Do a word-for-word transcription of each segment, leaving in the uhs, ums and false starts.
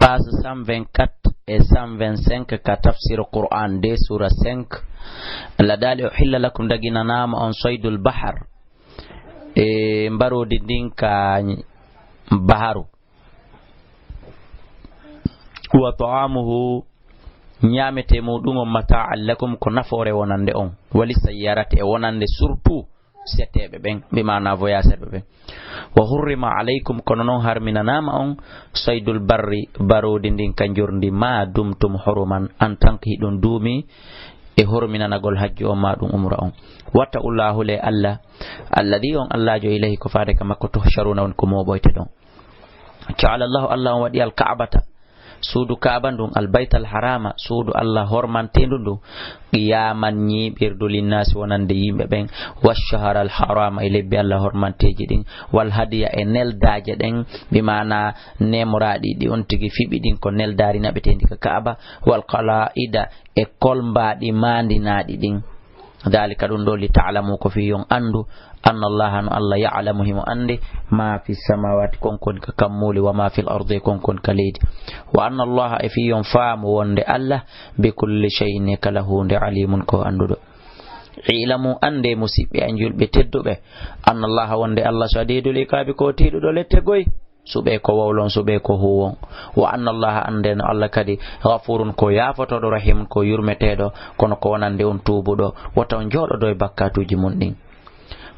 Page cent vingt-quatre e cent vingt-cinq ka Tafsir Qur'an deux, sura cinq. Allah daali: "Uhilla lakum", daginanaama on, "saydul bahar", e mbaroodi ndin ka baharu. "Wa ta'amuhu", ñaametee muɗum on, "mata'an lakum", ko nafoore wonande on, "wa li sayyarati", e wonande surtout seteeɓe ɓen, bi maana voyageur ɓe ɓen. "Wa hurrima alaykum", kono non harminanaama on, "saydul barri", baroodi ndin ka njorndi, "ma dumtum huruman", en tant que hiɗum duumi e horminanagol hajju on ma ɗum umra on. "Wattaqullahu", le Allah, "alladhi", on Allaajo, "ilayhi", ko faade ka makko, "tuhsharuna", on ko mooɓoyte ɗon. "Ja'ala Allahu", Allah on waɗi, "al-Ka'bata", suudu Kaaba ndun, "al-baytal harama", suudu Allah hormanteendu ndun, "qiyaman", ñiiɓirdu, "linnaasi", wonande yimɓe ɓen, "wash-shaharal harama", e lebbi Allah hormanteeji ɗin, "wal hadiya", e neldaaje ɗen, bi maana neemoraaɗi ɗi on tigi fiɓi ɗin, ko neldaari naɓeteendi ka Kaaba, "wal qala'ida", e kolmbaaɗi maandinaaɗi ɗin. "Dhalika", ɗum ɗo, "li ta'lamu", ko fii on anndu, "anna Allaha", no Allah, "ya'lamu", himo anndi, "ma fi samawati", kon kon ka kammuuli, "wa ma fil ardi", kon kon ka leydi. "Wa anna Allaha", e fii on faamu wonde Allah, "bi kulli shay'in", e kala huunde, "alimun", ko annduɗo. "I'lamu", annde, musiɓɓe an julɓe tedduɓe, "anna Allaha", wonde Allah, "shadidul iqabi", ko tiiɗuɗo lette goy. Suɓee ko wowlon, suɓee ko huwon. "Wa anna Allaha", annde no Allah kadi, "ghafurun", ko yaafotooɗo, "rahimun", ko yurmeteeɗo, kono ko wonande on tuubuɗo, wota on jooɗodo e bakkaatuuji mun ɗin.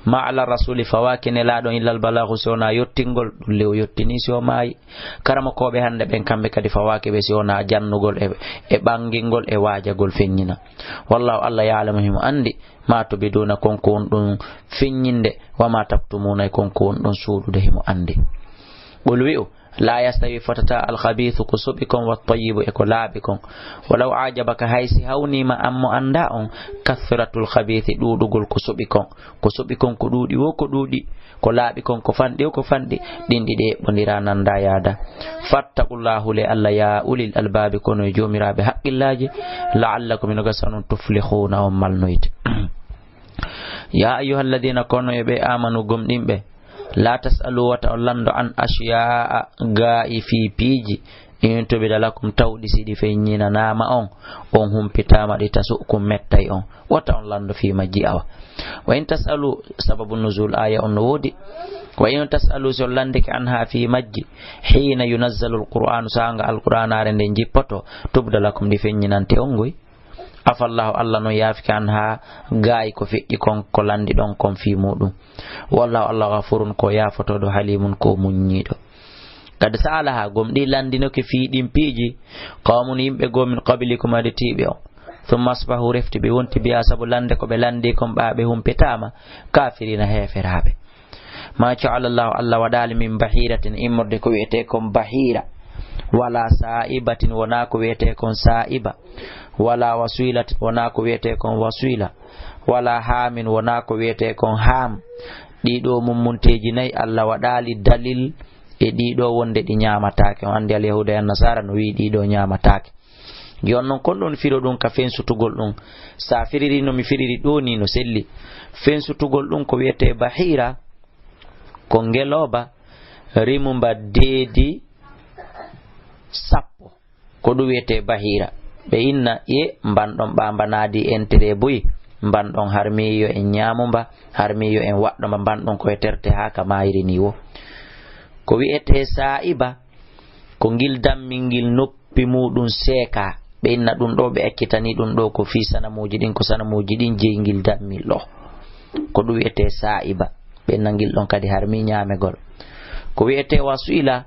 "Ma ala rasuli", fawaaki nelaaɗo, "illal balaagu", si wonaa yottingol, ɗum le o yottini si o maayi. Karamokooɓe hannde ɓen, kamɓe kadi fawaaki ɓe si wonaa jannugol e, e ɓangingol e waajagol feññina. "Wallahu", Allah, "ya'lamu", himo anndi, "ma tubiduna", kon ko on ɗon feññinde, "wa ma taktumuna", e kon ko on ɗon suuɗude, himo anndi. "Qul", wi'u, "la yastawi", fotata, "al-khabiithu", ko soɓi kon, "wat-tayyibu", e ko laaɓi kon. "Walaw ajabaka", hay si hawniima an mo anndaa on, "kathratul khabiithi", ɗuuɗugol ko soɓi kon. Ko soɓi kon ko ɗuuɗi woo ko ɗuuɗi, ko laaɓi kon ko fanɗi woo ko fanɗi, ɗin ɗiɗi eɓɓondiraa, nanndaa, yaadaa. "Fattaqullahu", le Allah, "ya ulil albaabi", kono e joomiraaɓe haqqillaaji, "la'allakum", hino gasa non, "tuflihuuna", on malnoyte. "Ya ayyuhalladhina", kono e ɓe, "amanu", gomɗinɓe, "la tas'alu", wata on lanndo, "an ashya'a", gaa i fii piiji, "in tubda lakum", tawɗi si ɗi feññinanaama on, on humpitaama ɗi, "tasu'kum", mettay on. Wata on lanndo fii majji, awa. "Wa in tas'alu", sababu nuzul aya on no woodi. "Wa in tas'alu", si on lanndike, "anha", fii majji, "hina yunazzalu al-Qur'anu", saanga Alqur'aanaare nden jippoto, "tubda lakum", ɗi feññinante on ngoy. "Afallahu", Allah non yaafike, "anha", gaa i ko feƴƴi kon, ko lanndiɗon kon fii muuɗum. "Wallahu", Allah, "ghafurun", ko yaafotooɗo, "halimun", ko muññiiɗo. "Qad sa'alaha", gom ɗi lanndinoke fii ɗin piiji, "qawmun", yimɓe goo, "min qablikum", aditiiɓe on. "Thumma asbahu", refti ɓe wonti, "biha", sabu lannde ko ɓe lanndi kon, ɓaa ɓe humpitaama, "kafirina", heeferaaɓe. "Ma ja'ala Allahu", Allah waɗaali, "min bahiratin", immorde ko wi'etee kon bahira, "wala sa'ibatin", wonaa ko wi'etee kon sa'iba, "wala wasilatin", wonaa ko wi'etee kon wasila, "wala hamin", wonaa ko wi'etee kon ham. Ɗii ɗoo mummunteeji nayi, Allah waɗaali dalil e ɗii ɗoo wonde ɗi ñaamataake. On anndi Alyahuuda e Annasaara no wi'i ɗii ɗoo ñaamataake. Jooni non, kon ɗon firo ɗum ka fensutugol ɗum. Sa firiri no mi firiri ɗoo nii, no selli. Fensutugol ɗum ko wi'etee bahira, ko ngelooba rimumba deedi sappo. Ko ɗum wi'etee bahira. Ɓe inna, ye, mban ɗon ɓa mbanaadi enteree buy, mban ɗon harmiyo en ñaamumba, harmiyo en waɗɗomba, mban ɗon ko e terte haa ka maayri nii wo. Ko wi'etee sa'iba, ko ngil dammingil noppi muuɗum seekaa. Ɓe inna ɗum ɗoo, ɓe accitanii ɗum ɗoo ko fii sanamuuji ɗin, ko sanamuuji ɗin jeyi ngil dammil ɗoo. Ko ɗum wi'etee sa'iba. Ɓe inna ngil ɗon kadi harmi ñaamegol. Ko wi'etee wasuila,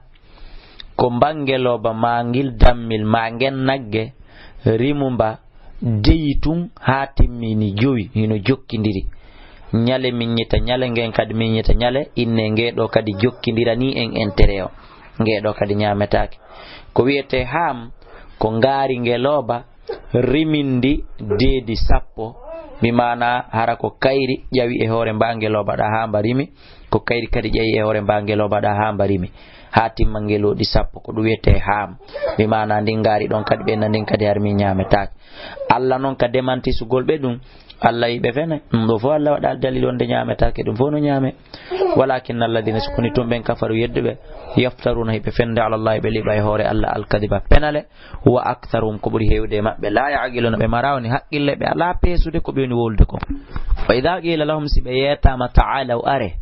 ko mban ngelooba maa ngil dammil maa ngen nagge rimumba deyi tun haa timmini jowi, hino jokkindiri. Ñale miññita ñale, ngen kadi miññita ñale, inne ngee ɗoo kadi jokkindiranii en enteree o. Ngee ɗoo kadi ñaametaake. Ko wi'etee haam, ko ngaari ngelooba rimindi deedi sappo, bi maanaa hara ko kayri ƴawi e hoore mbaa ngelooba ɗaa haa mba rimi, ko kayri kadi ƴawi e hoore mbaa ngelooba ɗaa haa mba rimi. haa timma ngeluuɗi sappo, ko ɗum wiyetee haam. Bi maana ndin ngaari ɗon kadi ɓe nani kadi har min ñaametaake. Allah non ka demantisugol ɓe ɗum, Allah yi ɓe fene. Ɗum ɗo fof Allah waɗa dalil wonde ñaametaake, ɗum fof no ñaame. Walakin alladina, so koni tun ɓen kafaru yedduɓe, yaftaruna, hiɓe fende ala Allah, ɓe liɓa e hoore Allah alkadiba penale. Wa aktharuhum, ko ɓuri heewde e maɓɓe, la yaqiluna, ɓe mara woni haqqille, ɓe ala peesude ko ɓe woni wowlude kon. Wa idha qila lahum, si ɓe yeetama, ta'alaw, are,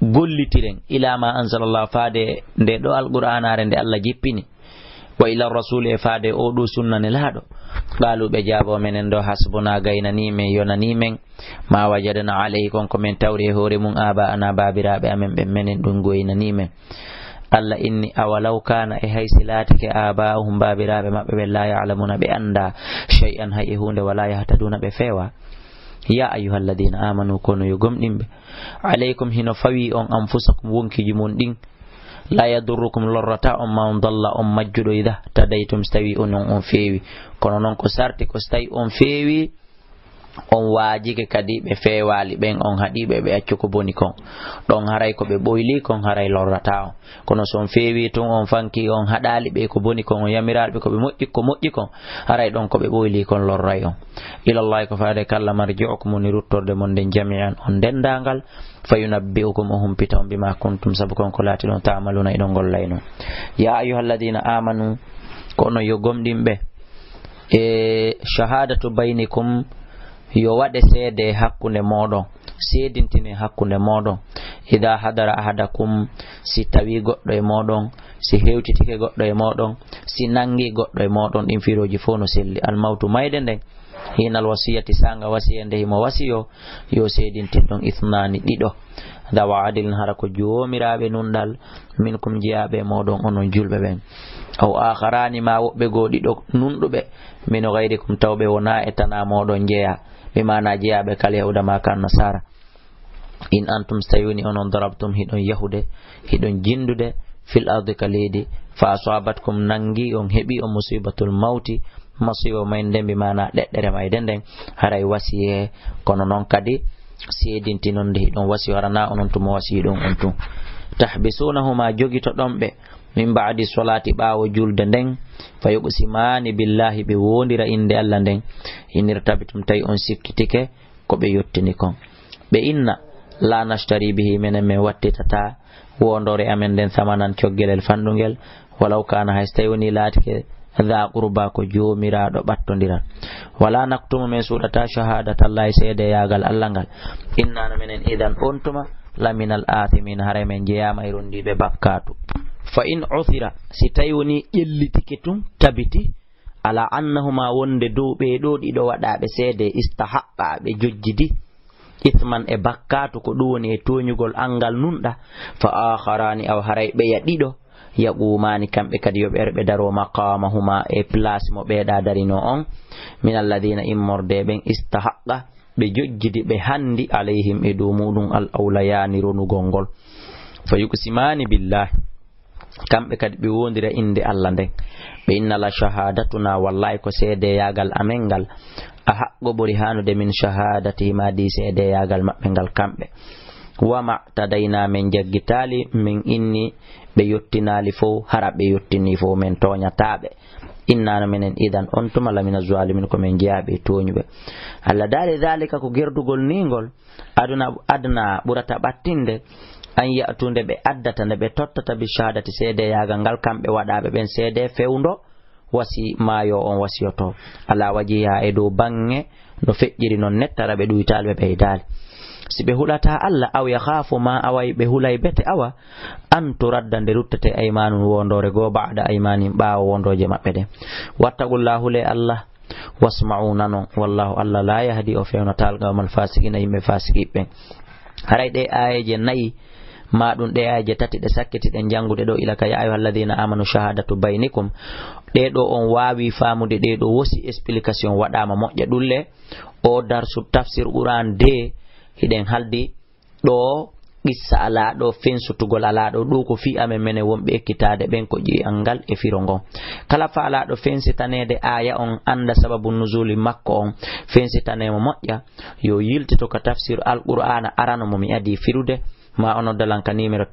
gollitiren, ila ma anzalallah, faade nde ɗo alqur'anare nde Allah jippini, wa ila rasuli, e faade o ɗo sunna nelaaɗo, qalu, ɓe jaabo, menen ɗo hasbuna, gaynani men, yonani men, ma wajadna alayhi, kon ko men tawri e hoore mum, aba'ana, baabiraaɓe amen ɓen, menen ɗum goynani men. Allah inni, awalaw kana, e hay si laatike, aba'uhum, baabiraaɓe maɓɓe ɓen, la ya'lamuna, ɓe annda, shay'an, hay e huunde, wala yahtaduna, ɓe feewa. Ya ayyuhalladina amanu, kono yo gomɗinɓe, alaykum, hino fawi on, anfusakum, wonkiji mon ɗin, la yadurrukum, lorrata on, man dalla, on majjuɗo, idha tadaytum, si tawi onon on feewi. Kono non ko sarti ko si tawi on feewi, on waajike kadi ɓe feewaali ɓen, on haɗiiɓe ɓe accu ko boni kon. Ɗon haray ko ɓe ɓoyli kon haray lorrata on. Kono so on feewi tun, on fanki, on haɗaali ɓe ko boni kon, on yamiraali ɓe ko ɓe moƴƴi, ko moƴƴi kon, haray ɗon ko ɓe ɓoyli kon lorray on. Ilallahi, ko faade ka Allah, marji'ukum, woni ruttorde mon nden, jami'an, on denndaangal, fa yunabbi'ukum, o humpita on, bima kuntum, sabu kon ko laatiɗon, ta'maluna, hiɗon gollay non. Ya ayyuhalladina amanu, ko onon yo gomɗinɓe, e shahadatu baynikum, yo waɗe seede hakkunde mooɗon, seedintine hakkunde mooɗon. Ida hadara ahadakum, si tawi goɗɗo e mooɗon, si hewtitike goɗɗo e mooɗon, si nangi goɗɗo e mooɗon, ɗin firooji fof no selli. Almawtu, mayde nden, hinal wasiyati, sanga wasiya nde himo wasiyo, yo seedintin ɗon, ithnani, ɗiɗo, dawa adilin, hara ko joomiraaɓe nunɗal, minkum, jeyaaɓe e mooɗon onon julɓe ɓen, aw akharani, ma woɓɓe goo ɗiɗo nunɗuɓe, min ghayrikum, taw ɓe wonaa e tanaa mooɗon jeyaa, bi maana jeyaaɓe kal yahuda ma kan nasara. In antum, so tawi woni onon, darabtum, hiɗon yahude, hiɗon jindude, fil ardi, ka leydi, fa asabatkum, nangi on, heɓi on, musibatul mawti, masiiba mayde nden, bi maana ɗeɗɗere mayde nden, haray wasiye, kono non kadi seedintinonde hiɗon wasiyo, harana onon tuma wasiyiɗon on tun. Tahbisunahuma, jogitoɗon ɓe, min ba'di solati, ɓaawo julde nden, fa yuqsimani billahi, ɓe wondira innde Allah nden, in irtabtum, tawi on sikkitike ko ɓe yottini kon. Ɓe inna, la nashtari bihi, menen men wattitataa wondore amen nden, samanan, coggelel fanɗungel, walaw kana, hay so tawi woni laatike, dha qurba, ko joomiraaɗo ɓattondiral. Wala naktumu, men suuɗata, shahadatallahi, seedeyaagal Allah ngal. Inna no menen, idan, on tuma, laminal athimin, haray men jeyaama e rondiiɓe bakkaatu. Fa in uthira, si tawi woni ƴellitike tun, tabiti, ala annahuma, wonde dow ɓee ɗoo ɗiɗo waɗaaɓe seede, istahaqqa, ɓe jojjidi, ithman, e bakkaatu, ko ɗum woni e tooñugol anngal nunɗa, fa akharani, aw haray ɓeya ɗiɗo, yaqumaani, kamɓe kadi yo ɓe ar ɓe daroo, maqamahuma, e place mo ɓeeɗa darinoo on, min alladhina, immorde ɓen, istahaqqa, ɓe jojjidi, ɓe hanndi, alayhim, e dow muɗum, al awlayaani, ronugol ngol. Fa yuqsimani billahi, kamɓe kadi ɓe wondira innde Allah nden, ɓe inna, la shahadatuna, wallahi ko seedeyaagal amen ngal, a haqqo, ɓuri haanude, min shahadatihima, di seedeyaagal maɓɓe ngal kamɓe. Wama tadayna, men jaggitaali, min inni ɓe yottinaali fow, hara ɓe yottinii fow, men tooñataa ɓe. Inna no menen, idan, on tuma, lamina zalimin, ko men jeyaaɓe e tooñuɓe. Allah daali, dhalika, ko gerdugol nii ngol, aduna, adna, ɓurata ɓattinde, an ya'tu, nde ɓe addata, nde ɓe tottata, bi shahadati, seedeyaagal ngal, kamɓe waɗaaɓe ɓen seede fewndo, wasi maayo on wasiyoto, ala wajiha, e dow baŋŋe no feƴƴiri non nette, hara ɓe ɗuytaali, ɓe ɓeydaali. Si ɓe hulataa Allah, aw yakhafuma, awa ɓe hulay bete, awa, an turadda, nde ruttete, aymanun, wondoore goo, ba'da aymanin, ɓaawo wondooje maɓɓe ɗen. Wattaqullaha, hule Allah, wasma'u, nanon, wallahu, Allah, la yahdi, o fewnataa, al qawmal fasiqina, yimɓe fasiqiiɓe ɓen. Haray ɗee aayeeje nayi, ma ɗum ɗee aayeeje tati ɗe sakkitiɗen janngude ɗoo ila ka, ya ayyuhalladhina amanu shahadatu baynikum, ɗee ɗoo on waawi faamude, ɗee ɗoo wosi explication waɗaama moƴƴa. Ɗum le, o darsu tafsir Qur'an de, hiɗen haldi ɗoo qissa alaa ɗoo, fensutugol alaa ɗoo, ɗoo ko fii amen menen wonɓe ekkitaade ɓen ko ƴi'e anngal e firo ngon. Kala faalaaɗo fensitaneede aaya on, annda sababu nuzuli makko on, fensitanee mo moƴƴa, yo yiltito ka tafsir Alqur'aana arano mo mi adii firude, ma o nodda lan ka numéro